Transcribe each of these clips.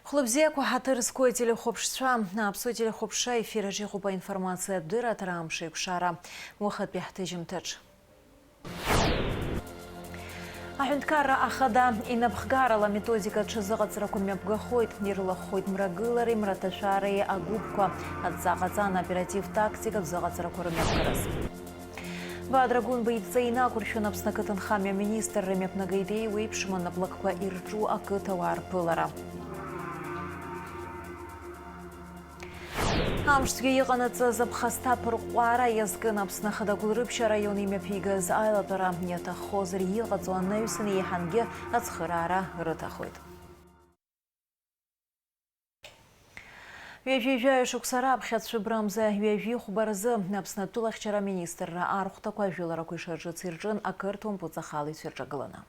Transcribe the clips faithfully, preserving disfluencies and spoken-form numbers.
Хәлыбзиақәа ҳаҭыр зқәу ателехәаԥшцәа, Аԥсуа телехәаԥшра ефир аҿы иҟоуп аинформациатә дырраҭара Амш еиқәшара. Уахатәи ҳҭыжьымҭаҿ. Аҳәынҭқарра ахада инапхгарала аметодика аҽазыҟаҵарақәа мҩаԥгахоит, ирылаххоит мрагылареи мраҭашәареи агәыԥқәа, адҵа ҟаҵан оператив-тактикатә зыҟаҵарақәа рымҩаԥгараз. Бадра Гәынба идҵа инақәыршәан, Аԥсны ақыҭанхамҩа аминистрра имҩаԥнагеит еиуеиԥшым анаплакқәа ирҿу ақыҭауаа рԥылара. Амшцәгьа иҟанаҵаз аԥхасҭа аԥырҟәҟәаара иазкын Аԥсны Ахада Гәылрыԥшь араион имҩаԥигаз аилатәара. Иаҭаххозар иҟаҵоу анаҩсан еиҳангьы ацхыраара рыҭахоит. Ҩажәи жәаҩа шықәса раԥхьа цәыбрамза ҩажәи хәба рзы Аԥсны атәылахьчара аминистрра архәҭақәа ажәыларақәа ишырҿыц ирҿын ақырҭуа мпыҵахалаҩцәа ирҿагыланы.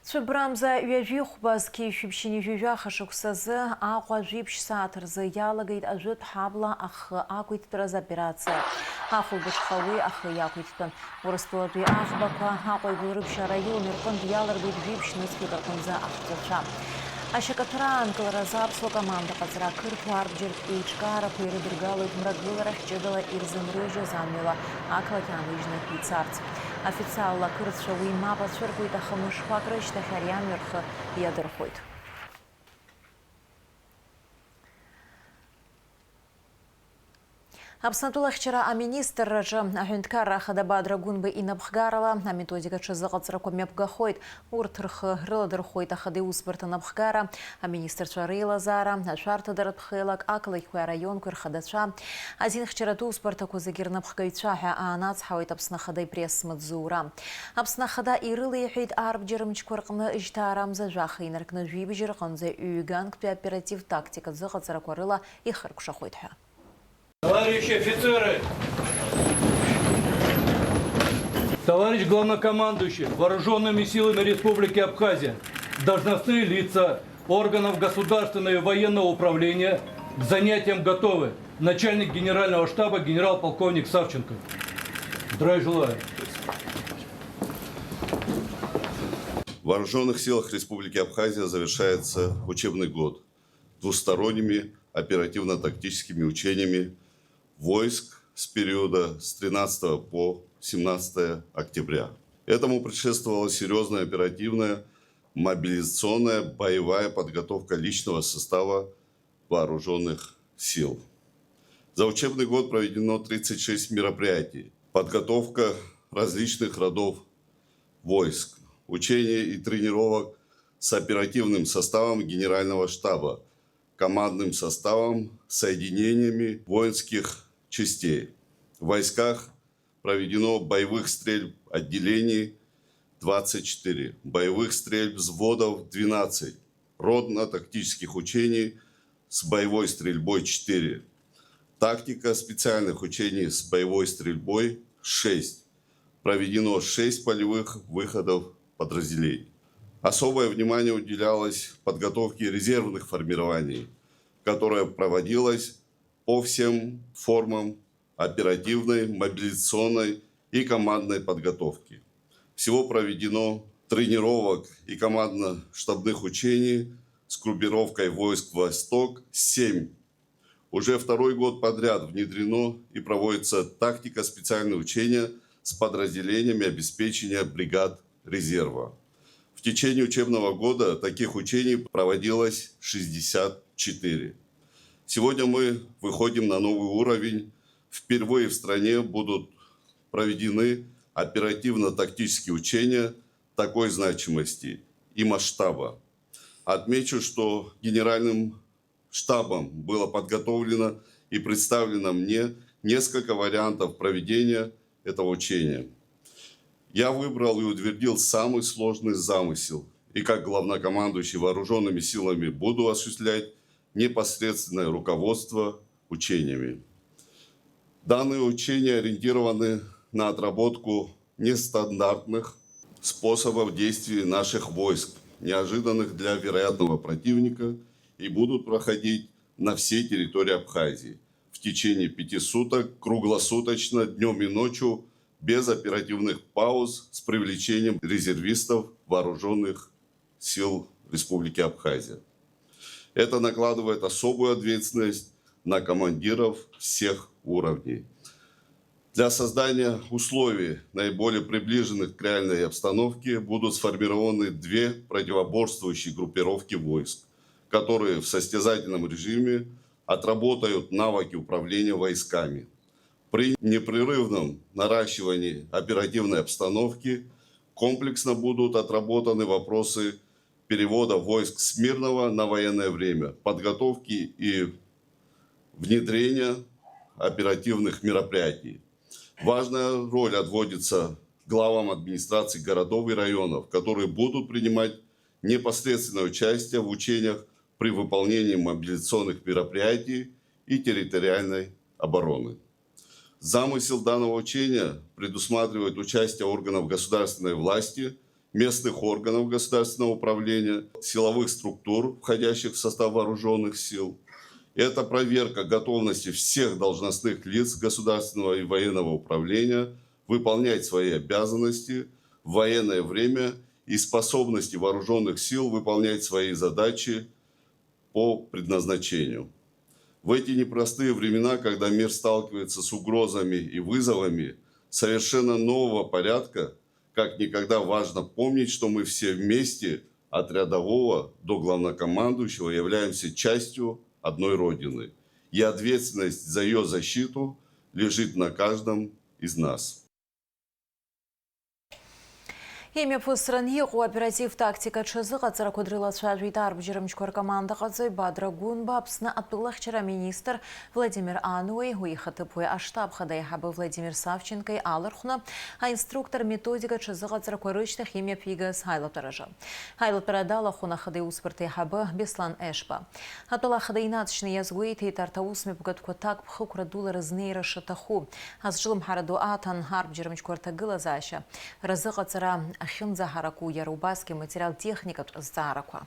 Цәыббрамза ҩажәи хәба зқьи жәшәи ԥшьынҩажәи жәаха шықәсазы Аҟәа жәиԥшь сааҭ рзы иалагеит ажәытә ҳабла ахы ақәиҭтәраз операциа. Ахәылбыҽха уи ахы иақәиҭтәын. Урыстәылатәи аӷбақәа Аҟәа игәылрыԥшь араион рҟынтә иалыргеит жәиԥшь нызқьҩык рҟынӡа ахҵәацәа. Ашьакаҭәара аанкыларазы аԥсуа команда ҟаҵара ақырҭуа арбџьартә еиҿкаарақәа ирыдыргалоит мрагыларахь ҷыдала ирзынрыжьыз амҩала ақалақь ааныжьны ицарц. Официалла ақырҭцәа уи мап ацәыркуеит, аха мышқәак рышьҭахь ари амҩа рхы иадырхәоит. Аԥсны атәылахьчара аминистрраҿы аҳәынҭқарра ахада Бадра Гәынба инапхгарала аметодика аҽазыҟаҵарақәа мҩаԥгахоит. Урҭ рхы рыладырхәуеит ахада иусбарҭа анапхгара, аминистрцәа реилазаара, ашәарҭадаратә хеилак, ақалақьқәеи араионқәеи рхадацәа, азинхьчаратә усбарҭақәа зегьы рнапхгаҩцәа ҳәа аанацҳауеит Аԥсны Ахада ипресс-маҵзура. Аԥсны Ахада ирылеиҳәеит арбџьар мчқәа рҟны жьҭаарамза жәаха инаркны жәибжь рҟынӡа ҩганктәи оператив-тактикатә зыҟаҵарақәа рыла ихыркәшахоит ҳәа. Товарищи офицеры! Товарищ главнокомандующий вооружёнными силами Республики Абхазия, должностные лица органов государственного и военного управления к занятиям готовы. Начальник генерального штаба генерал-полковник Савченко. Здравия желаю. В Вооружённых силах Республики Абхазия завершается учебный год двусторонними оперативно-тактическими учениями войск с периода с тринадцатого по семнадцатое октября. Этому предшествовала серьёзная оперативная, мобилизационная, боевая подготовка личного состава вооружённых сил. За учебный год проведено тридцать шесть мероприятий. Подготовка различных родов войск, учения и тренировок с оперативным составом Генерального штаба, командным составом, соединениями воинских частей. В войсках проведено боевых стрельб отделений двадцать четыре, боевых стрельб взводов двенадцать, ротно-тактических учений с боевой стрельбой четыре, тактика специальных учений с боевой стрельбой шесть, проведено шесть полевых выходов подразделений. Особое внимание уделялось подготовке резервных формирований, которая проводилась по всем формам оперативной, мобилизационной и командной подготовки. Всего проведено тренировок и командно-штабных учений с группировкой войск «Восток» семь. Уже второй год подряд внедрено и проводится тактика специального учения с подразделениями обеспечения бригад резерва. В течение учебного года таких учений проводилось шестьдесят четыре. Сегодня мы выходим на новый уровень. Впервые в стране будут проведены оперативно-тактические учения такой значимости и масштаба. Отмечу, что Генеральным штабом было подготовлено и представлено мне несколько вариантов проведения этого учения. Я выбрал и утвердил самый сложный замысел, и как главнокомандующий вооружёнными силами буду осуществлять непосредственное руководство учениями. Данные учения ориентированы на отработку нестандартных способов действий наших войск, неожиданных для вероятного противника, и будут проходить на всей территории Абхазии в течение пяти суток, круглосуточно, днём и ночью, без оперативных пауз, с привлечением резервистов вооружённых сил Республики Абхазия. Это накладывает особую ответственность на командиров всех уровней. Для создания условий, наиболее приближенных к реальной обстановке, будут сформированы две противоборствующие группировки войск, которые в состязательном режиме отработают навыки управления войсками. При непрерывном наращивании оперативной обстановки комплексно будут отработаны вопросы перевода войск с мирного на военное время, подготовки и внедрения оперативных мероприятий. Важная роль отводится главам администраций городов и районов, которые будут принимать непосредственное участие в учениях при выполнении мобилизационных мероприятий и территориальной обороны. Замысел данного учения предусматривает участие органов государственной власти, местных органов государственного управления, силовых структур, входящих в состав вооружённых сил. Это проверка готовности всех должностных лиц государственного и военного управления выполнять свои обязанности в военное время и способности вооружённых сил выполнять свои задачи по предназначению. В эти непростые времена, когда мир сталкивается с угрозами и вызовами совершенно нового порядка, как никогда важно помнить, что мы все вместе, от рядового до главнокомандующего, являемся частью одной Родины, и ответственность за её защиту лежит на каждом из нас. Имҩаԥысран иҟоу аоператив-тактика аҽазыҟаҵарақәа дрылацәажәеит арбџьармчқәа ркомандаҟаҵаҩ Бадра Гәынба Аԥсны атәылахьчара аминистр Владимир Ануеи уи ихаҭыԥуаҩ аштаб хада аиҳабы Владимир Савченкои алархәны аинструктор-методик аҽазыҟаҵарақәа рышьҭахь имҩаԥигаз аилатәаразы. Аилатәара далахәын ахада иусбарҭа аиҳабы Беслан Ешба. Атәыла ахада инаҵшьны иазгәеиҭеит арҭ аусмҩаԥгатәқәа ҭакԥхықәра дула рызнеира шаҭаху. Азҿлымҳара ду аҭан арбџьармчқәа рҭагылазаашьа, разыҟаҵара ахьынӡаҳараку, иара убасгьы аматериал-техникатә зҵаарақәа.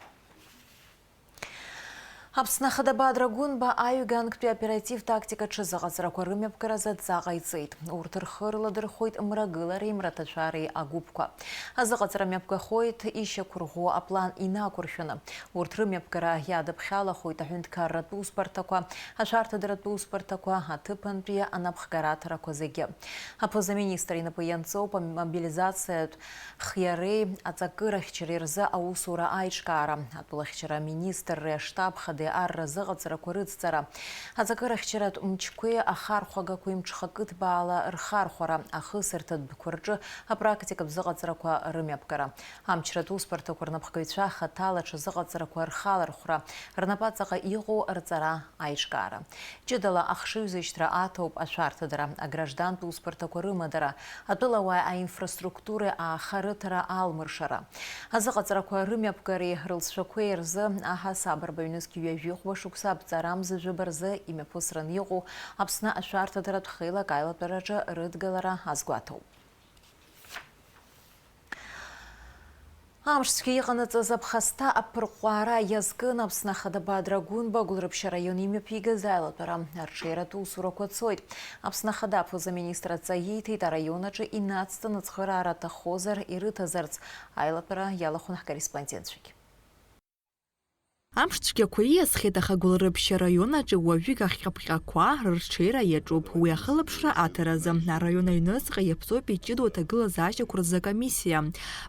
Аԥсны Ахада Бадра Гәынба аҩганктәи аоператив-тактика ҽазыҟаҵарақәа рымҩаԥгаразы адҵа ҟаиҵеит. Урҭ рхы рладырхәоит мрагылареи мраҭашәареи агәыԥқәа. Азыҟаҵара мҩаԥгахоит ишьақәырӷәӷәо аплан инақәыршәаны. Урҭ рымҩаԥгара иадыԥхьалахоит аҳәынҭқарратә усбарҭақәа, ашәарҭадаратә усбарҭақәа, аҭыԥантәи анапхгараҭарақәа зегьы. Аԥыза-министр инапы ианҵоуп амобилизациатә хиареи аҵакырахьчареи рзы аусура аиҿкаара, атәылахьчара аминистрреи аштаб хадеи ар разыҟаҵарақәа рыцҵара, аҵакырахьчаратә мчқәеи ахархәагақәеи мҽхакы ҭбаала рхархәара, ахысырҭатә дәқәа рҿы апрактикатә зыҟаҵарақәа рымҩаԥгара, амчратә усбарҭақәа рнапхгаҩцәа хаҭала аҽазыҟаҵарақәа рхалархәра, рнапаҵаҟа иҟоу рҵара аиҿкаара. Ҷыдала ахшыҩзышьҭра аҭоуп ашәарҭадара, аграждантә усбарҭақәа рымадара, атәылауаа аинфраструктуреи ааха рыҭара алмыршара. Азыҟаҵарақәа рымҩаԥгареи рылҵшәақәеи рзы аҳасаб арбаҩнызқь ҩажәихәба шықәса аԥҵарамза жәаба рзы имҩаԥысран иҟоу Аԥсны ашәарҭадаратә хеилак аилатәараҿы рыдгылара азгәаҭоуп. Амш цәгьа иҟанаҵаз аԥхасҭа аԥырҟәҟәаара иазкын Аԥсны Ахада Бадра Гәынба Гәылрыԥшьа араион имҩаԥигаз аилатәара. Арҽеиратә усурақәа цоит. Аԥсны Ахада аԥыза-министр адҵа ииҭеит, араион аҿы инацҵаны ацхыраара аҭаххозар ирыҭазарц. Аилатәара иалахәын ҳкорреспондентцәагьы. Амш цәгьақәа ииасхьеит, аха Гәылрыԥшь араион аҿы уажәыгь ахҟьаԥҟьақәа рырҽеира иаҿуп. Уи ахылаԥшра аҭаразы араион аҩныҵҟа иаԥҵоуп иҷыдоу аҭагылазаашьақәа рзы акомиссиа.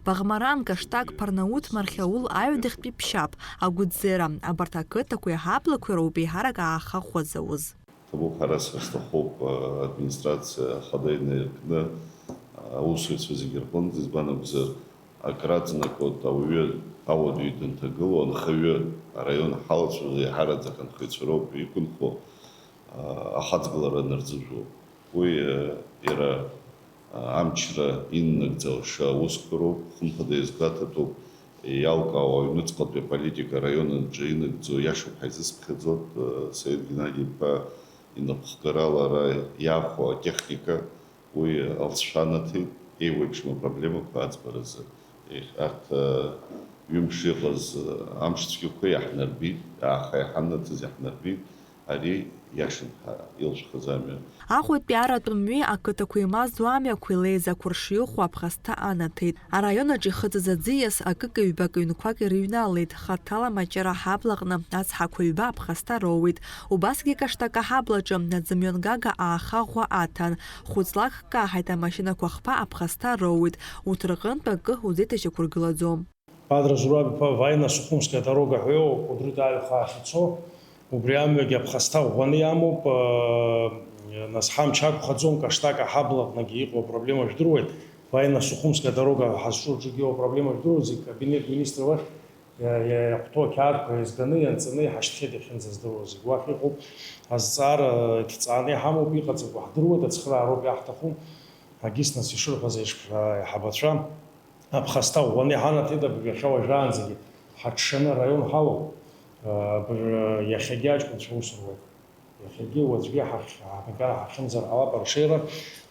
Баӷмаран, Каштак, Парнаут, Мархьаул, Аҩадахьтәи Ԥшьаԥ, Агәыӡера, абарҭ ақыҭақәеи аҳаблақәеи роуп еиҳарак ааха ӷәӷәа зауз. Ҭабуп, ҳара сара сҭахуп, администрациа ахада инаиркны, аусзуҩцәа зегьы рҟынтә, избан акәзар, акраҵанакуеит ауаҩы, ауадаҩы данҭагылоу, анхаҩы, араион ҳалацәажәо, еиҳараӡак анхаҩцәа роуп иқәынхо, ахаҵгылара нарзыжәлоуп. Уи, иара, амчра иннагӡа алша аусқәа роуп, хымԥада иазгәаҭатәуп, иалкаау аҩныҵҟатәи аполитика араион аҿы инагӡо иашоуп ҳәа изысԥхьаӡоит, Саид Геннади-иԥа инапхгарала ара иаахәо атехника, уи алҵшәа анаҭеит, еиуеиԥшым апроблемақәа аӡбаразы. Ех, арҭ, ҩымш иҟаз, амш цәгьақәа иаҳнарбеит, ааха иҳанаҭыз иаҳнарбеит, ари иашан ҳәа илшәхыз амҩа. Аҟәатәи аратәи мҩеи ақыҭақәа еимаздо амҩақәеи леизақәа ршыҩхәа аԥхасҭа анаҭеит. Араион аҿы ихыҵыз аӡиас акык-ҩбак ҩнқәак ирыҩналеит, хаҭала Маҷара аҳаблаҟны ацҳақәа ҩба аԥхасҭа роуеит. Убасгьы Каштак аҳаблаҿы аӡымҩангага ааха ӷәӷәа аҭан. Хәыҵлак каҳаит, амашьынақәа хԥа аԥхасҭа роуеит, урҭ рҟынтә акы узеиҭашьақәыргылаӡом. Бадра Зураб-иԥа, Ваино-Сухумская дорога ҳәа иоуп, Кәыдры ааҩхаа ахьцо, убри амҩагьы аԥхасҭа ӷәӷәаны иамоуп, нас ҳамч ақәхаӡом, Каштак аҳаблаҟнагьы иҟоу апроблема жәдыруеит, Ваино-Сухумская дорога ҳазҿу рҿгьы иҟоу апроблема жәдыруеит, зегь кабинет министр уахь иа-, иа-, иахәҭоу ақьаадқәа иазганы, ианҵаны, иҳашьҭхьеит иахьынӡаздыруа зегь. Уахь иҟоуп, азҵаара иҭҵааны иҳамоуп, иҟаҵақәа ҳдыруеит, ацхыраароуп иаҳҭаху, агьыс нас ишырҳәаз еиԥш, аиҳабацәа. Аԥхасҭа ӷәӷәаны иҳанаҭеит абыржәы иахьа уажәраанӡагьы ҳаҽшаны араион ҳалоуп. Абыржәы иахьагьы аҷкәынцәа аус руеит. Иахьагьы уаҵәгьы ҳахь-, ҳаҳәынҭқарра ҳахьымӡар ҟалап арҽеира,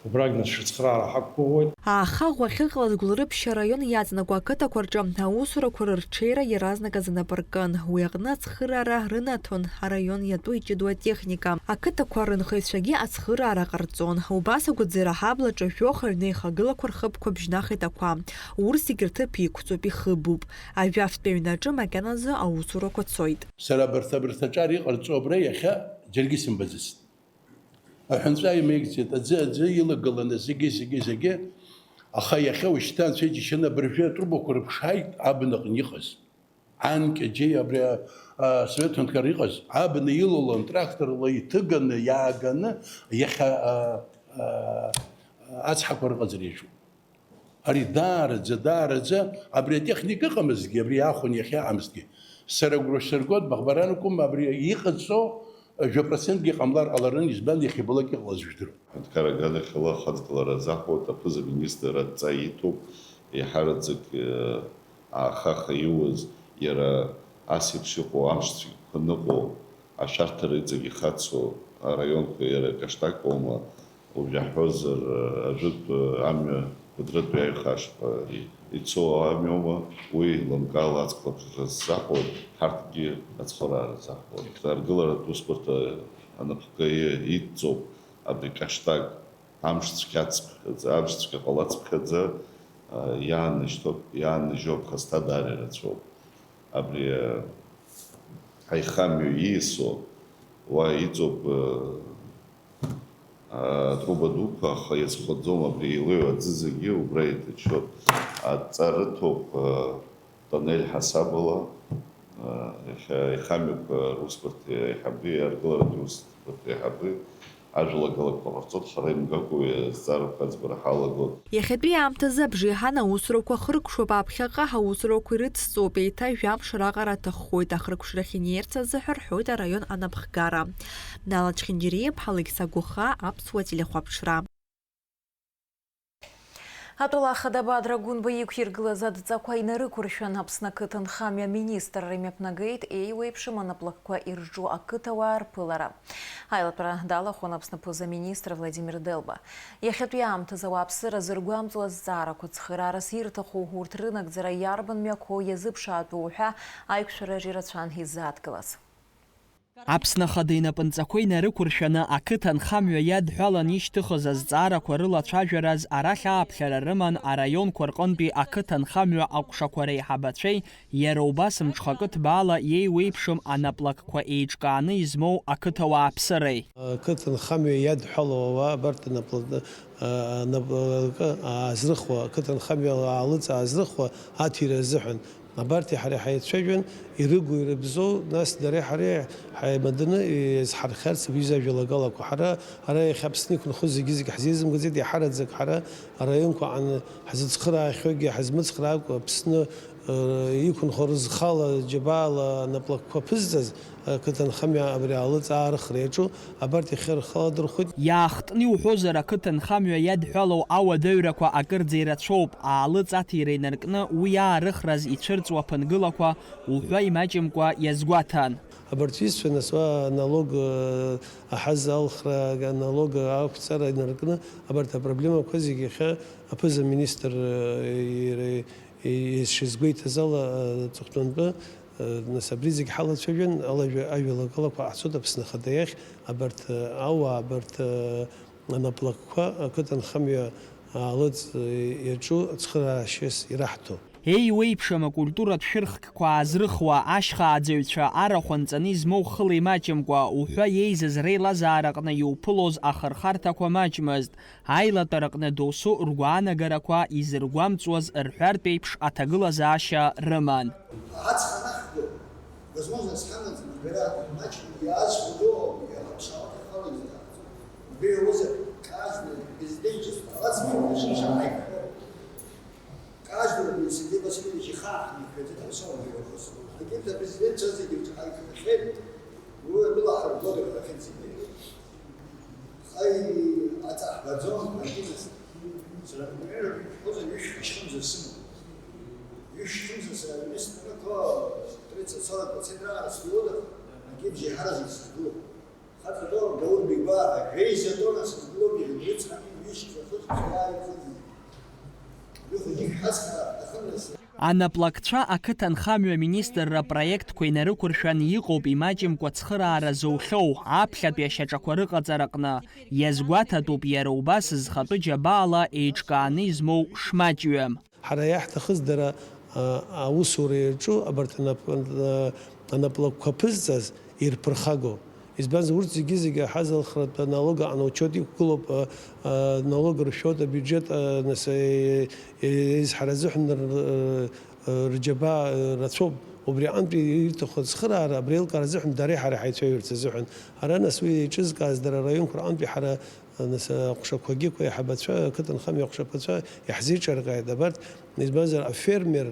убрагь нас шәыцхыраара ҳақәгәыӷуеит. Ааха ӷәӷәа ахьыҟалаз Гәылрыԥшь араион иаҵанакуа ақыҭақәа рҿы аусурақәа рырҽеира иаразнак азы нап ркын. Уи аҟны ацхыраара рынаҭон араион иатәу иҷыдоу атехника. Ақыҭақәа рынхаҩцәагьы ацхыраара ҟарҵон. Убас Агәыӡера аҳаблаҿы жәохә аҩны еихагылақәа рхыбқәа бжьнахит ақәа. Урҭ зегь рҭыԥ иқәҵоуп, ихыбуп. Ажәафтәи аҩнаҿы макьаназы аусурақәа цоит. Сара абарҭ, абарҭ аҿар иҟарҵо абра иахьа џьаргьы сымбаӡацт. Аҳәынҵәа имеигӡеит, аӡы, аӡы илагыланы зегьы, зегьы, зегьы. Аха иахьа уажәшьҭа анцәа иџьшьаны абыржәы атрубақәа рыԥшааит абнаҟны иҟаз. Анкьа џьеи абри, а, асовет ҳәынҭқарра иҟаз, абна илалон, тракторла иҭыганы, иааганы, иахьа, а, а, ацҳақәа рыҟаҵара иаҿуп. Ари даараӡа, даараӡа, абри атехника ыҟамызҭгьы, абри иаахәаны иахьа ыҟамызҭгьы. Сара агәра сыргоит, баӷбаранакәым, абри иҟаҵо, жәа процентгьы ҟамлар ҟаларын, избан, иахьабалак иҟалаз жәдыруан. Аҳәынҭқар аганахьала ахаҵгылара азаҳуеит, аԥыза-министр адҵа иҭоуп, еиҳараӡак, э, аахаха иуаз, иара ас еиԥш иҟоу амш цәгьақәа ныҟәо, ашәарҭара иҵегь ихацу араионқәа иара Каштак аума, ужәаҳәозар, э, ажәытә, э, амҩа Кәыдрытәи аҩхашҟа и-, ицо амҩоума, уи лымкаала аҵхлабжра ззаҳауа, ҳарҭгьы ацхыраара заҳауа. Аргыларатә усбарҭа анапхгаҩы идҵоуп абри Каштак. Амш цәгьацыԥхьаӡа, амш цәгьа ҟалацыԥхьаӡа, а, иаанашьҭуп, иаанажьуп, хасҭа даара ирацәоуп. Абри, а, аихамҩа ииасуа, уа иҵоуп, а, а, атруба дуқәа, аха иазхәаӡом, абри еилеиу аӡы зегьы убра иҭачоит. Адҵа рыҭоуп, а, Тоннель ҳасабала, иахьа ихамҩақәа русбарҭа аиҳабы, аргыларатә усбарҭа аиҳабы ажәалагалақәа ҟарҵоит, ҳара имгакәа уи азҵаарақәа аӡбара ҳалагоит. Иахьатәи аамҭазы абжеиҳан аусурақәа хыркәшоуп, аԥхьаҟа ҳаусурақәа ирыцҵоуп, еиҭа жәамш раҟара аҭаххоит, ахыркәшарахь инеирц азыҳәа рҳәоит араион анапхгара. Нала Чхинџьариа-иԥҳа, Алықьса Гәыхаа, Аԥсуа телехәаԥшра. Атәыла ахада Бадра Гәынба иқәиргылаз адҵақәа инарықәыршәан, Аԥсны ақыҭанхамҩа аминистрра имҩаԥнагеит еиуеиԥшым анаплакқәа ирҿу ақыҭауаа рԥылара. Аилатәара далахәын Аԥсны аԥыза-министр Владимир Делба. Иахьатәи аамҭазы ауааԥсыра зыргәамҵуа азҵаарақәа цхыраарас ирҭаху, урҭ рынагӡара иарбан мҩақәоу иазыԥшаатәу уҳәа аиқәшәараҿ ирацәан иззааҭгылаз. Аԥсны Ахада инапынҵақәа инарықәыршәаны ақыҭанхамҩа иадҳәалан ишьҭыхыз азҵаарақәа рылацәажәараз арахь ааԥхьара рыман араионқәа рҟынтәи ақыҭанхамҩа аҟәшақәа реиҳабацәеи, иара убас мҽхакы ҭбаала иеиуеиԥшым анаплакқәа еиҿкааны измоу ақыҭауааԥсыреи. Ақыҭанхамҩа иадҳәалоу ауаа абарҭ анаплакы аазрыхуа, ақыҭанхамҩа аалыҵ аазрыхуа аҭира азыҳәан. Абарҭи ҳареи ҳаицәажәан, ирыгу-ирыбзоу, нас дареи ҳареи ҳаимаданы иазҳархиарц абри ажәалагалақәа. Ҳара ара иахьа Аԥсны иқәынхо зегьы-зегь ҳзеизымгаӡеит, иаҳараӡак ҳара араионқәа аҟны ҳзыцхраахьоугьы ҳазмыцхраакәа Аԥсны, э, иқәынхо рызхала џьабаала анаплакқәа ԥызҵаз ақыҭанхамҩа абри аалыҵ аарыхра иаҿу абарҭ иахьа рхала дырхәит. Иаахтны иуҳәозар, ақыҭанхамҩа иадҳәалоу ауадаҩрақәа акырӡа ирацәоуп, аалыҵ аҭира инаркны уи аарыхраз ицәырҵуа ԥынгылақәа уҳәа имаҷымкәа иазгәаҭан. Абарҭ ҩызцәа нас уа аналог, э, аҳаз алхра, аналог ақәҵара инаркны абарҭ апроблемақәа зегьы иахьа аԥыза-министр, э, иара ишизгәеиҭаз ала, э, аҵыхәтәантәы, э, нас абри зегь ҳалацәажәан, алажәа-, ажәалагалақәа ҟаҳҵоит Аԥсны Ахада иахь, абарҭ, э, ауаа, абарҭ, э, анаплакқәа ақыҭанхамҩа аалыҵ, э, иаҿу ацхыраашьас ираҳҭо. Еиуеиԥшым акультуратә шәырхкқәа аазрыхуа, ашьхааӡаҩцәа арахә анҵаны измоу хыла имаҷымкәа, уҳәа иеизаз реилазаараҟны иуԥылоз ахырхарҭақәа маҷмызт, аилатәараҟны досу ргәаанагарақәа изыргәамҵуаз рҳәартә еиԥш аҭагылазаашьа рыман. Ацха нахго, возможность ҳамаӡам, иара маҷны иаазхәо дыҟоуп, иара аԥсуа ҭахала изаҭахӡам. Убри аҩыза каждый бездельничество, ацха нахго. Каждый Сергей Васильевич ихааханы иқәиҵеит аԥсуа жәлар рус. Агьырҭ апрезидентцәа зегьы рҿы ҳаиқәшәахьеит, уи рыла ҳаргоит рҳәахьеит зегьы. Аи, аҵаҳбаӡом, агьынас. Сара акоммунизм шәҟәызар ҩышәҟа шьхымза сымоуп. Ҩышәхымза сара аҩны снапы тридцать сорок процент раҟара сгылоуп, агьыбжьи ҳаразын сызгылоуп. Хаҵа Даур Бегба, жәеиза тонна сызгылоуп, ирыцҳами, ҩышықәса хышықәса иааирхәыцит. Ҩыхәыҷык ҳацхраар ҳҭахын нас. Анаплакцәа ақыҭанхамҩа министрра проектқәа инарықәыршәан иҟоуп имаҷымкәа ацхыраара зоухьоу, аԥхьатәи ашьаҿақәа рыҟаҵараҟны, иазгәаҭатәуп иара убас зхатәы џьабаала еиҿкааны измоу шмаҷҩым. Ҳара иаҳҭахыз дара, а, аусура иаҿу абарҭ анап-, а, анаплакқәа ԥызҵаз ирԥырхагоу. Избанзар, урҭ зегьы-зегьы аҳазалхратә аналог аҟны аучет иқәгылоуп, а, а, налог ршәоит, абиуџьет, а, нас, е-, е-, еизҳара азыҳәан р-, р-, рџьабаа, а, рацәоуп. Убри аҟынтәи ирҭаху ацхыраара, абри аилкаара азыҳәан дареи ҳареи ҳаицәажәарц азыҳәан. Ара, нас, уи еиҿызкааз дара араионқәа рҟынтәи ҳара Нас аҟәшақәагьы, аиҳабацәа, ақыҭанхамҩа аҟәшақәацәа иаҳзеиҿыркааит абарҭ, избанзар, афермер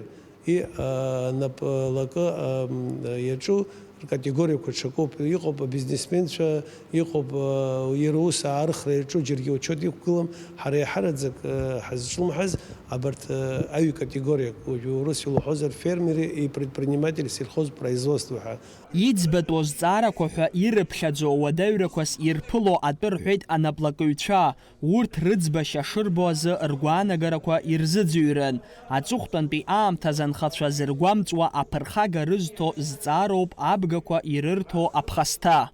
и-, а, нап-, лакы, а, м, иаҿу ркатегориақәа ҽакуп. Иҟоуп абизнесменцәа, иҟоуп, а, иара ус аарыхра иаҿу, џьаргьы аучет иқәгылам. Ҳара иаҳараӡак, а, ҳазҿлымҳаз абарҭ, а, аҩ категориак, уажәы урыс илуҳәозар, фермери и предприниматели сельхозпроизводство ҳәа. Иӡбатәу азҵаарақәа ҳәа ирыԥхьаӡо ауадаҩрақәас ирԥыло атәы рҳәеит анаплакыҩцәа, урҭ рыӡбашьа шырбо азы ргәаанагарақәа ирзыӡырҩрын, аҵыхәтәантәи аамҭазы анхацәа зыргәамҵуа аԥырхага рызҭо зҵаароуп абгақәа ирырҭо аԥхасҭа.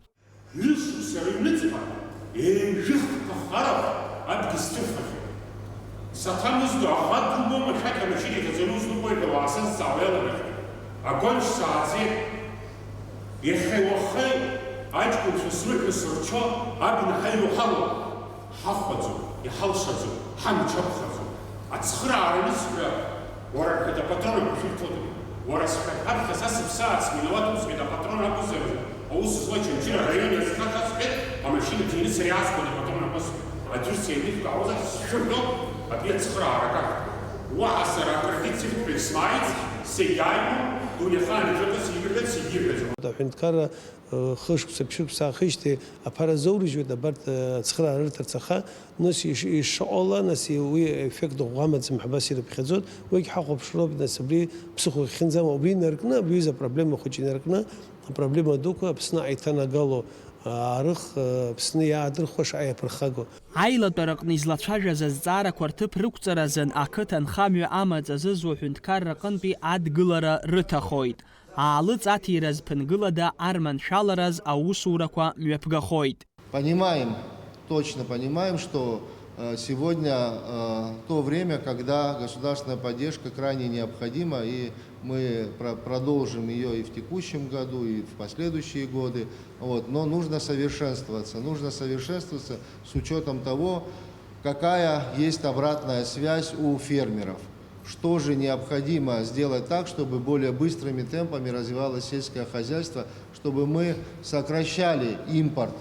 Ҩышықәса рыҩныҵҟа еижәых ԥыххарахә адгьыл сҭырххьеит. Саҭамыз ду аха дубома, шәақь амашьына иҭаҵаны узныҟәои ҳәа уаасазҵаауа иалагахьеит. Агонч сааӡеит. Иахьеи уахеи аҷкәынцәа срыҳәо сырчо абна ҳаҩуа ҳалоуп. Ҳахәаӡом, иҳалшаӡом, ҳамч ақәхаӡом. Ацхыраара анысҳәа, уара, рҳәеит, апатрон агәы шәырҭода? Уара, сҳәа, ҳаԥхьа са сыԥсаац, минауаҭ усҳәеит, апатрон акәызар, аус зуа Очамчыра араион иазхаҳҵа сҳәеит, амашьына ҭины сара иаасхәоит апатрон акәыз. Аӡәыр сеиднышәкаауазар, сшәырҳәо, абри ацхыраара акаҳҭ. Уаҳа сара акрыхьӡыртәҳәеит, смааиц, сегьааигәоуп, дунеихаан иҿакыз ииҳәаз сегьиҳәаӡом. Аҳәынҭқарра Хышықәса, ԥшьышықәса аахижьҭеи аԥара азоурыжьуеит абарҭ, э, ацхыраара рырҭарц, аха, нас иш-, ишыҟала, нас, уи еффект ӷәӷәа амаӡам ҳәа абас ирыԥхьаӡоит. Уигь ҳахәаԥшроуп, нас, абри ԥсыхәа ихьынӡам, убри инаркны, абри аҩыза апроблема хәыҷы инаркны, апроблема дуқәа Аԥсны аиҭанагало, аарых, э, Аԥсны иаадырхуа шаҟа иаԥырхагоу. Аилатәараҟны излацәажәаз азҵаарақәа рҭыԥ рықәҵаразын ақыҭанхамҩа амаҵ азызуа ҳәынҭқарра аҟынтәи адгылара рыҭахоит. Аалыҵ аҭира зԥынгылада арманшәалараз аусурақәа мҩаԥгахоит. Понимаем, точно понимаем, что э, сегодня э, то время, когда государственная поддержка крайне необходима, и мы про- продолжим ее и в текущем году, и в последующие годы. Вот. Но нужно совершенствоваться. Нужно совершенствоваться с учетом того, какая есть обратная связь у фермеров. Что же необходимо сделать так, чтобы более быстрыми темпами развивалось сельское хозяйство, чтобы мы сокращали импорт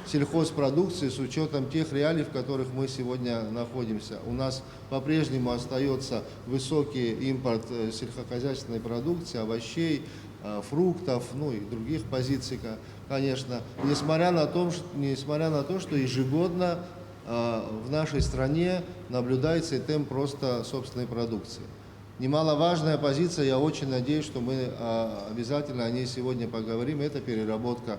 сельхозпродукции с учетом тех реалий, в которых мы сегодня находимся. У нас по-прежнему остается высокий импорт э, сельскохозяйственной продукции, овощей, э, фруктов, ну и других позиций, ко- конечно. Несмотря на, том, ш- несмотря на то, что ежегодно э, в нашей стране наблюдается и темп роста собственной продукции. Немаловажная позиция, я очень надеюсь, что мы э, обязательно о ней сегодня поговорим, это переработка,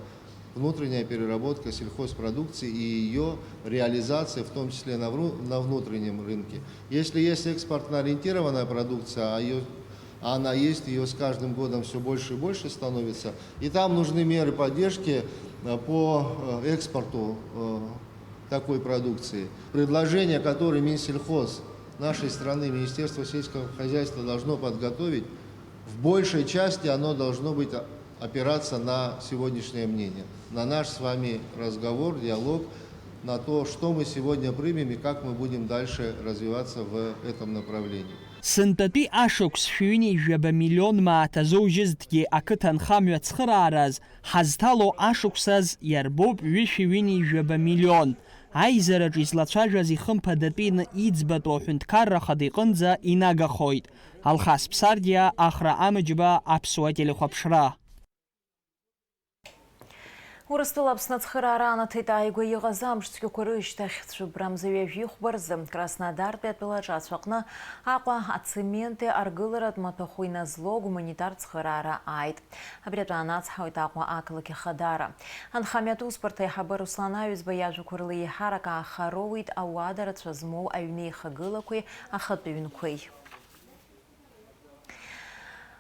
внутренняя переработка сельхозпродукции и ее реализация, в том числе на, вру- на внутреннем рынке. Если есть экспортно ориентированная продукция, а, её, а она есть, ее с каждым годом все больше и больше становится, и там нужны меры поддержки э, по э, экспорту э, такой продукции. Предложение, которое Минсельхоз нашей страны, Министерство сельского хозяйства должно подготовить, в большей части оно должно быть опираться на сегодняшнее мнение, на наш с вами разговор, диалог, на то, что мы сегодня примем и как мы будем дальше развиваться в этом направлении. Сынтәатәи ашықәс шәҩыни жәаба миллион мааҭ азоужьызҭгьы ақыҭанхамҩа ацхыраараз ҳазҭало ашықәсаз иарбоуп ҩышәи ҩыни жәаба миллион. Аизараҿ излацәажәаз ихымԥадатәины иӡбатәу аҳәынҭқарра ахада иҟынӡа инагахоит. Алхас Ԥсардиа, Ахра Амыџьба, Аԥсуа телехәаԥшра. Урыстәыла Аԥсны ацхыраара анаҭеит ааигәа иҟаз амш цәгьақәа рышьҭахь, цәыббра мза ҩажәи хәба рзы, Краснодартәи атәылаҿацә аҟны Аҟәа ацементи аргыларатә маҭәахәы иназло гуманитар цхыраара ааит. Абри атәы анацҳауеит Аҟәа ақалақь Ахадара. Анхамҩатә усбарҭа аиҳабы Руслан Аҩӡба иажәақәа рыла еиҳарак ааха роуеит ауада рацәа змоу аҩнеихагылақәеи ахатәы ҩнқәеи.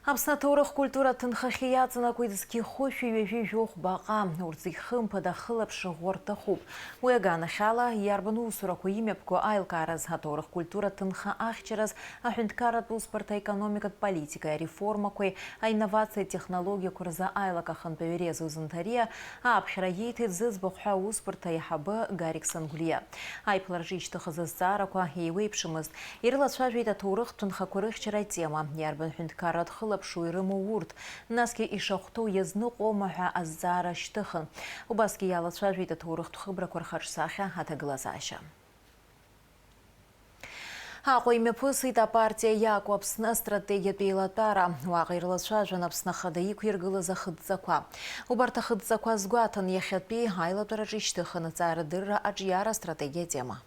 Аԥсны аҭоурых культура ҭынхахьы иаҵанакуеит зқьи хәышәи ҩажәи жәохә баҟа. Урҭ зегь хымԥада ахылаԥшра ӷәӷәа рҭахуп. Уи аганахьала, иарбан усурақәа имҩаԥго аилкааразы аҭоурых культура ҭынха ахьчараз аҳәынҭқарратә усбарҭа аекономикатә политикеи ареформақәеи, аинновациатә технологиақәа рзы аилак ахантәаҩы Резо Занҭариа аԥхьара ииҭеит зыӡбахә ҳәа аусбарҭа аиҳабы Гарик Сангулиа. Аиԥылараҿы ишьҭыхыз азҵаарақәа еиуеиԥшымызт. Ирылацәажәеит аҭоурыхтә ҭынхақәа рыхьчара атема, иарбан ҳәынҭқарратә хылаԥшҩы ирымоу урҭ, насгьы ишахәҭоу иазныҟәома ҳәа азҵаара шьҭыхын. Убасгьы иалацәажәеит аҭоурыхтә хыбрақәа рхаҿсахьа аҭагылазаашьа. Аҟәа имҩаԥысит апартиа иакәу Аԥсны астратегиатә еилатәара. Уаҟа ирылацәажәон Аԥсны Ахада иқәиргылаз ахыдҵақәа. Убарҭ ахыдҵақәа азгәаҭан иахьатәи аилатәараҿы ишьҭыхын аҵаарадырра аҿиара астратегиа атема.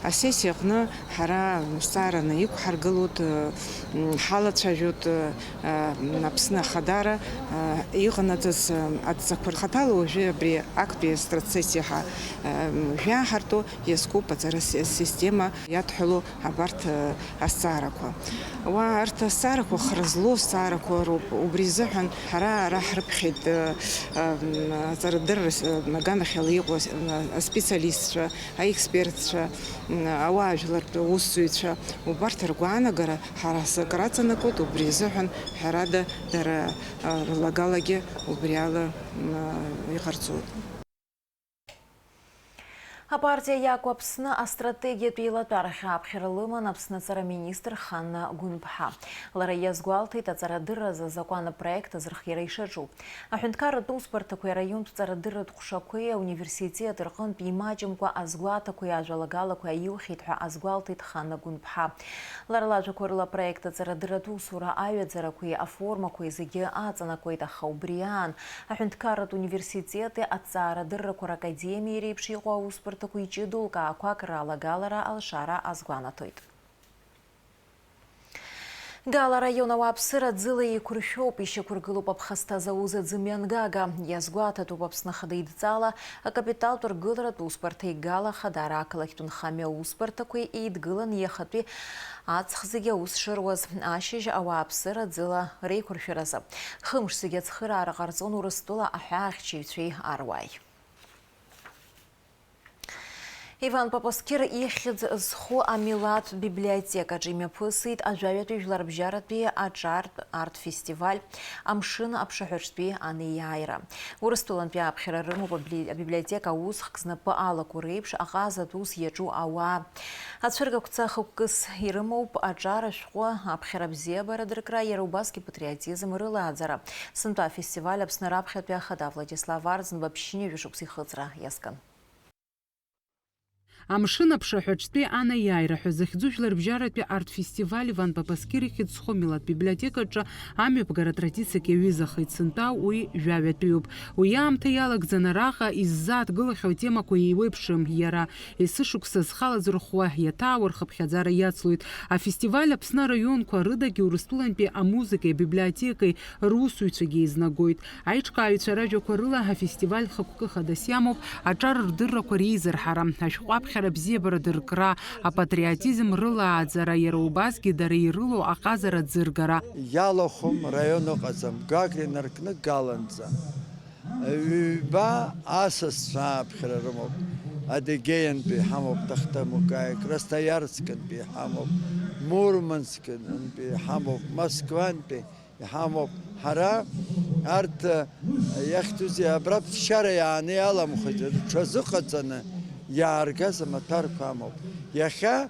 Асессиа аҟны ҳара зҵаараны иқәҳаргылоит, м, ҳалацәажәоит, м, Аԥсны Ахадара, м, иҟанаҵаз, м, адҵақәа рхаҭала уажәы абри актәи астрацессиа ҳа-, м, жәаҳарту иазкуп аҵара си-, система иадҳәалоу абарҭ, м, азҵаарақәа. Уа арҭ азҵаарақәа хра злоу азҵаарақәа роуп. Убри изыҳәан ҳара ара ҳрыԥхьеит, м, м, аҵарадырра с-, м, аганахьала иҟоу ас-, м, аспециалистцәа, аекспертцәа, м, ауаажәлартә усзуҩцәа, убарҭ ргәаанагара ҳара ҳзы акраҵанакуеит, убри азыҳәан, ҳәарада, дара, а, рлагалагьы убри ала, м, а, иҟарҵоит. Апартиа иакәу Аԥсны астратегиатә еилатәарахь ааԥхьара лыман Аԥсны аҵара министр Ханна Гәынԥҳа. Лара иазгәалҭеит, аҵарадырразы азакәан апроект азырхиара ишаҿу. Аҳәынҭқарратә усбарҭақәеи араионтә ҵарадырратә ҟәшақәеи ауниверситет рҟынтә имаҷымкәа азгәаҭақәеи ажәалагалақәеи аиухьеит ҳәа азгәалҭеит Ханна Гәынԥҳа. Лара лажәақәа рыла, апроект аҵарадырратә усура аҩаӡарақәеи аформақәеи зегьы аҵанакуеит, аха убри аан аҳәынҭқарратә университети аҭҵаарадыррақәа ракадемиеи реиԥш иҟоу аусбарҭақәа иҷыдоу лкаақәак ралагалара алшара азгәанаҭоит. Гала араион ауааԥсыра ӡыла еиқәыршәоуп, ишьақәыргылоуп аԥхасҭа зауз аӡы мҩангага. Иазгәаҭатәуп Аԥсны Ахада идҵала акапиталтә ргыларатә усбарҭа Игала Ахадара ақалақьтә нхамҩа аусбарҭақәеи еидгылан иахатәи аҵх зегьы аус шыруаз, ашьыжь ауааԥсыра ӡыла реиқәыршәаразы. Хымш зегьы ацхыраара ҟарҵон Урыстәыла аҳәаахьчаҩцәеи аруааи. Иван Папаскир ихьӡ зху амилаҭтә библиотекаҿы имҩаԥысит ажәаҩатәи жәларбжьаратәи аҿартә арт-фестиваль Амшын аԥшаҳәаҿтәи анеиааира. Урыстәылантәи аԥхьара рымоуп абли-, абиблиотека усхк знапы алаку реиԥш аҟазатә ус иаҿу ауаа. Ацәыргақәҵа хықәкыс ирымоуп аҿар ашәҟәы, аԥхьара бзиабара дыркра, иара убасгьы патриотизм рылааӡара. Сынтәа афестиваль Аԥсны раԥхьатәи ахада Владислав Арӡынба ԥшьынҩажәа шықәса ихыҵра иазкын. Амшын аԥшаҳәаҿтәи анеиааира ҳәа захьӡу жәларбжьаратәи арт-фестиваль Иван Папаскир ихьӡ зху амилаҭтә библиотекаҿы амҩаԥгара традициак иаҩызахеит, сынтәа уи жәаҩатәиуп. Уи аамҭа иалагӡаны араҟа иззааҭгылахьоу атемақәа еиуеиԥшым, иара есышықәса зхы алазырхәуа иаҭаау рхыԥхьаӡара иацлоит. Афестиваль Аԥсны араионқәа рыдагьы Урыстәылантәи амузыкеи абиблиотекеи русуҩцәагьы еизнагоит. Аиҿкааҩцәа ражәақәа рыла, афестиваль хықәкы хадас иамоуп аҿар рдыррақәа реизырҳара, ашәҟәы аԥхьара бзиабара дыркра, апатриотизм рылааӡара, иара убасгьы дара ирылоу аҟазара ӡыргара. Иалахәым раион ыҟаӡам, Гагра инаркны Галанӡа. Ҩба асасцәа аԥхьара рымоуп. Адыгеиантәи ҳамоуп, Тахтамукаи, Красноярскынтәи ҳамоуп, Мурманскынтәи ҳамоуп, Москвантәи иҳамоуп. Ҳара арҭ, э, иахьӡузеи, абра ԥсшьара иааны иаламхәыцит, рҽазыҟаҵаны иааргаз амаҭәарқәа амоуп. Иахьа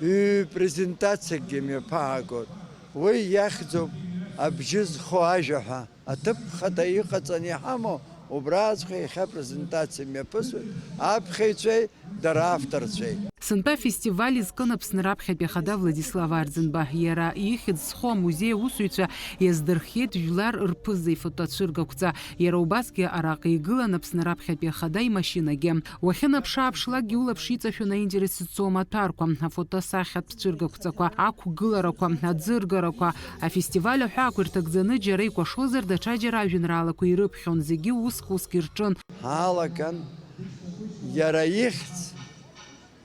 ҩ-презентациакгьы мҩаԥаагоит. Уи иахьӡуп Абжьы зхо ажәа ҳәа. Аҭыԥ хада иҟаҵаны иҳамоу убраҵәҟьа иахьа апрезентациа мҩаԥысуеит аԥхьаҩцәеи дара авторцәеи. Сынтәа афестиваль изкын Аԥсны раԥхьатәи ахада Владислав Арӡынба. Иара ихьӡ зху амузеи аусзуҩцәа иаздырхиеит жәлар рԥыза ифотоцәыргақәҵа. Иара убасгьы араҟа игылан Аԥсны раԥхьатәи ахада имашьынагьы. Уахьынаԥшы-ааԥшлакгьы улаԥш иҵашәон аинтерес зцу амаҭәарқәа, афотосахьатә цәыргақәҵақәа, ақәгыларақәа, аӡыргарақәа. Афестиваль аҳәаақәа ирҭагӡаны џьара икәашозар, даҽаџьара ажәеинраалақәа ирыԥхьон, зегьы уск-уск ирҿын. Ҳалаган иара ихьӡ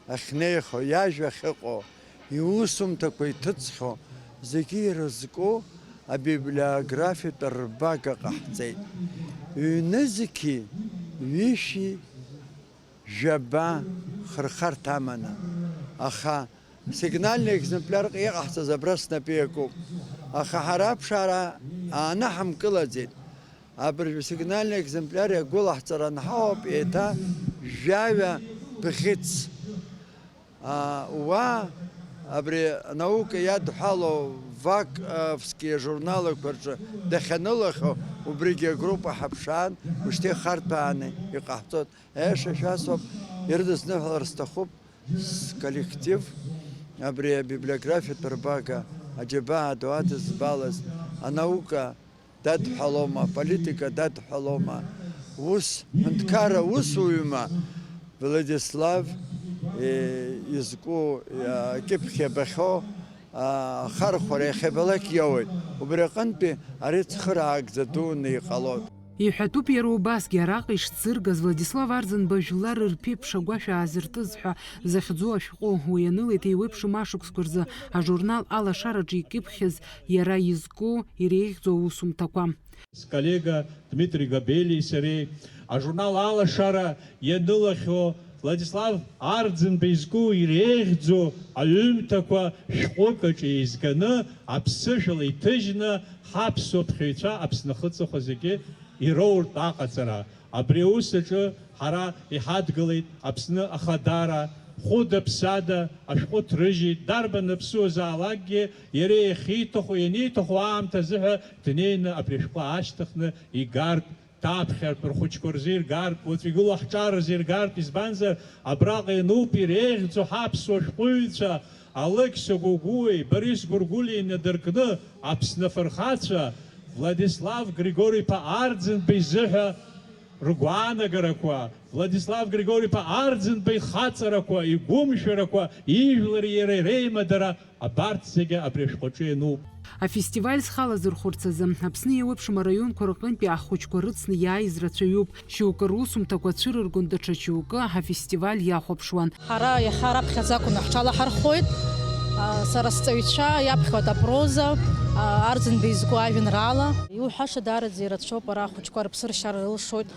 ахьнеихо, иажәа ахьыҟоу, иусумҭақәа иҭыҵхьоу зегьы ирызку абиблиографиатә рбага ҟаҳҵеит. Ҩнызқьи ҩышәи жәаба хырхарҭа аманы, аха сигнальный екземплиарк иҟаҳҵаз абра снапы иакуп. Аха ҳара аԥшаара аанаҳамкылаӡеит. Абыржәы сигнальный екземплиар иагәылаҳҵар анҳауап еиҭа жәаҩа бӷьыц. А, уа абри анаука иадҳәалоу Ваковски ажурналақәа рҿы дахьанылахьоу, убригьы агруппа ҳаԥшаан, ушьҭа ихарҭәааны иҟаҳҵоит. Аиаша шәасҳәап, ирыдысныҳәалар сҭахуп, сколлектив, абри абиблиографиатә рбага, аџьабаа ду адызбалаз, анаука дадҳәалома, аполитика дадҳәалома, ус, ҳәынҭқарра усуҩма Владислав, е, изку, е, акьыԥхь иабахьоу, а, ахархәара иахьабалак иоуеит. Убри аҟынтәи ари цхыраагӡа дуны иҟалоит. Иҳәатәуп иара убасгьы, араҟа ишӡыргаз Владислав Арӡынба жәлар рԥеиԥш агәашә аазыртыз ҳәа захьӡу ашәҟәы. Уи анылеит еиуеиԥшым ашықәсқәа рзы ажурнал Алашараҿы икьыԥхьыз иара изку, иреиӷьӡоу аусумҭақәа. Сколлега Дмитрий Габелии сареи ажурнал Алашара ианылахьоу Владислав Арӡынба изку иреиӷьӡоу аҩымҭақәа шәҟәык аҿы еизганы, аԥсышәала иҭыжьны, ҳаԥсуа ԥхьаҩцәа Аԥсны ахыҵыхәа зегьы ироуртә аҟаҵара. Абри аус аҿы ҳара иҳадгылеит Аԥсны Ахадара, хәыда-ԥсада ашәҟәы ҭрыжьит, дарбан аԥсуазаалакгьы иара иахьиҭаху, ианиҭаху аамҭазы ҳәа днеины абри ашәҟәы аашьҭыхны игартә, даԥхьартә, рхәыҷқәа рзы иргартә, уаҵәы игылоу ҳҿар рзы иргартә, избанзар, абраҟа иануп иреиӷьӡоу ҳаԥсуа шәҟәыҩҩцәа Алықьса Гәыгәуеи Борис Гәыргәлиеи инадыркны Аԥсны афырхацәа Владислав Григори-иԥа Арӡынба изыҳәа Ргәаанагарақәа, Владислав Григори-иԥа Арӡынба ихаҵарақәа, игәымшәарақәа, ижәлари иареи реимадара, абарҭ зегьы абри ашәҟәаҿы иануп. Афестиваль зхалазырхәырц азы Аԥсны еиуеиԥшым араионқәа рҟынтәи ахәыҷқәа рыцны иааиз рацәаҩуп. Шьоукы русумҭақәа цәырыргон, даҽа шьоукы афестиваль иахәаԥшуан. Ҳара иахьа раԥхьаӡа акәны ҳҽалаҳархәоит. А, сара сҵаҩцәа иаԥхьоит апроза, а, Арӡынба изку ажәеинраала. Иуҳәаша даараӡа ирацәоуп, ара ахәыҷқәа рыԥсы ршьара рылшоит,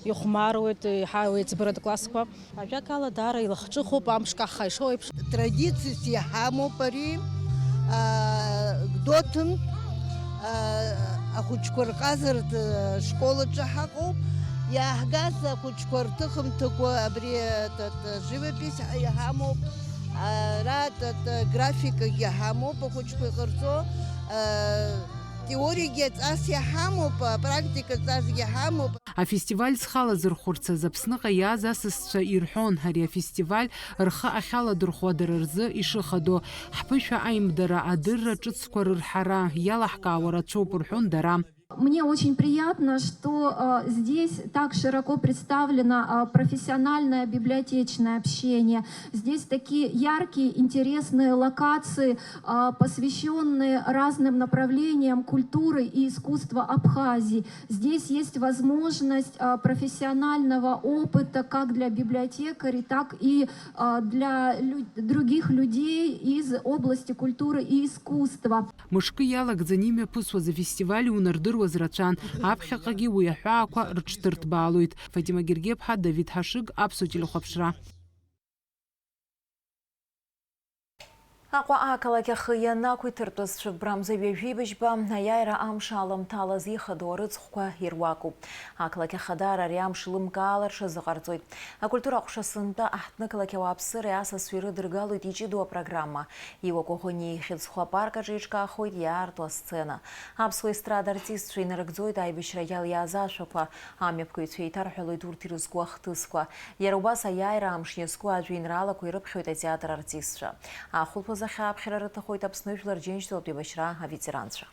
ихәмаруеит, еиҳа еиҵбыратә классқәа. Ажәакала, даара илахҿыхуп, амш каххаа ишоу еиԥш. Традициас иҳамоуп ари, а, Гәдоуҭантә, а, ахәыҷқәа рҟазаратә школ аҿы ҳаҟоуп. Иааҳгаз ахәыҷқәа рҭыхымҭақәа абри, а, т-, т-, живопись иҳамоуп, ара т-, т-, графикагьы ҳамоуп ахәыҷқәа иҟарҵо, а, теориагьы ҵас иҳамоуп, а, практика ҵасгьы ҳамоуп. Афестиваль зхалазырхәырц азы Аԥсныҟа иааз асасцәа ирҳәон, ари афестиваль рхы ахьаладырхәуа дара рзы ишыхадоу, ҳԥышәа аимдара, адырра ҿыцқәа рырҳара иалаҳкаауа рацәоуп рҳәон дара. Мне очень приятно, что, э, здесь так широко представлено, э, профессиональное библиотечное общение. Здесь такие яркие, интересные локации, э, посвящённые разным направлениям культуры и искусства Абхазии. Здесь есть возможность, э, профессионального опыта как для библиотекарей, так и, э, для лю-, других людей из области культуры и искусства. Мышкы иалагӡаны имҩаԥысуаз афестиваль иунардыруаз рацәан, аԥхьаҟагьы уи аҳәаақәа рыҽдырҭбаалоит. Фатима Гергеԥҳа, Давид Ҳашыг, Аԥсуа телехәаԥшра. Аҟәа ақалақь ахы ианақәиҭыртәыз цәыббрамза ҩажәи быжьба аиааира амш аламҭалаз ихадоу арыцхәқәа ируакуп. Ақалақь ахадара ари амш лымкаала рҽазыҟарҵоит. Акультура аҟәша сынтәа аҳҭнықалақь ауааԥсыреи асасцәеи ирыдыргалоит иҷыдоу апрограмма. Иуа Коӷониа ихьыӡхо апарк аҿы еиҿкаахоит иаарту асцена. Аԥсуа естрада артистцәа инарыгӡоит аибашьра иалиааз ашәақәа, амҩаԥгаҩцәа еиҭарҳәалоит урҭ ирызку ахҭысқәа. Иара убас аиааира амш иазку ажәеинраалақәа ирыԥхьоит атеатр артистцәа. Ахәылԥазы ахьааԥхьара рыҭахоит Аԥсны Жәлар Џьынџьтәылатә еибашьра аветеранцәа.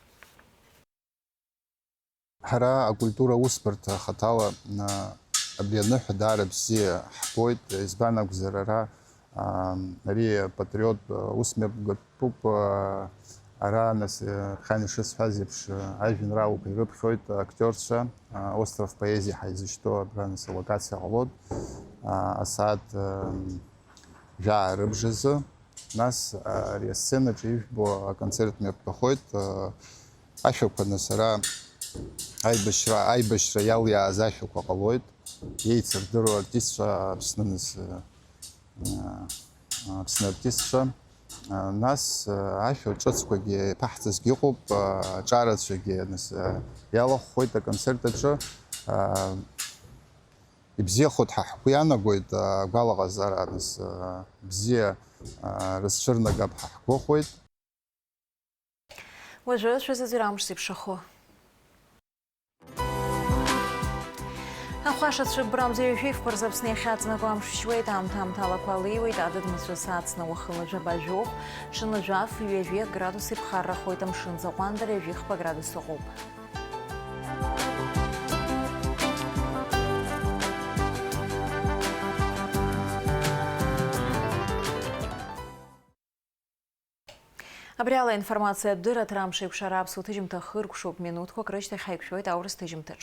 Ҳара акультура аусбарҭа хаҭала, а, абри аныҳәа даара бзиа ҳбоит, избан акәзар, ара, а, ари апатриот, а, усмҩаԥгатәуп, а, ара, нас, а, ԥхьан ишысҳәаз еиԥш, а, ажәеинраалақәа ирыԥхьоит актиорцәа, а, остров поэзии ҳаизышьҭоу абра, нас, алокациа ҟалоит, а, асааҭ, а, жәаа рыбжазы. Нас, а, ари асценаҿы ижәбо аконцерт мҩаԥгахоит. А, ашәақәа, нас, ара аибашьра, аибашьра иалиааз ашәақәа ҟалоит. Еицырдыруа артистцәа Аԥсны, нас, а, а, Аԥсны артистцәа. А, нас, а, ашәа ҿыцқәагьы иаԥаҳҵазгьы ыҟоуп, а, аҿарацәагьы, нас, а, иалахәхоит аконцерт аҿы. А, Ибзиахоит ҳәа ҳгәы иаанагоит, агәалаҟазаара, нас, бзиа, рызцәырнагап ҳәа ҳгәыӷуеит. Уажәы шәазыӡырҩ амш зеиԥшрахо. Ахәаша цәыббрамза ҩажәи фба рзы Аԥсны иахьаҵанакуа амш шьуеит, аамҭа-аамҭалақәа алеиуеит, адыд мацәыс ацны уахынла жәаба жәохә, ҽынла жәаф, ҩажәи акы градус иԥхаррахоит, амшын заҟәандара ҩажәи хԥа градус ыҟоуп. Абри ала аинформациатә дырраҭара амш еиқәшара аԥсуа ҭыжьымҭа хыркәшоуп, минуҭқәак рышьҭахь ҳаиқәшәоит аурыс ҭыжьымҭаҿ.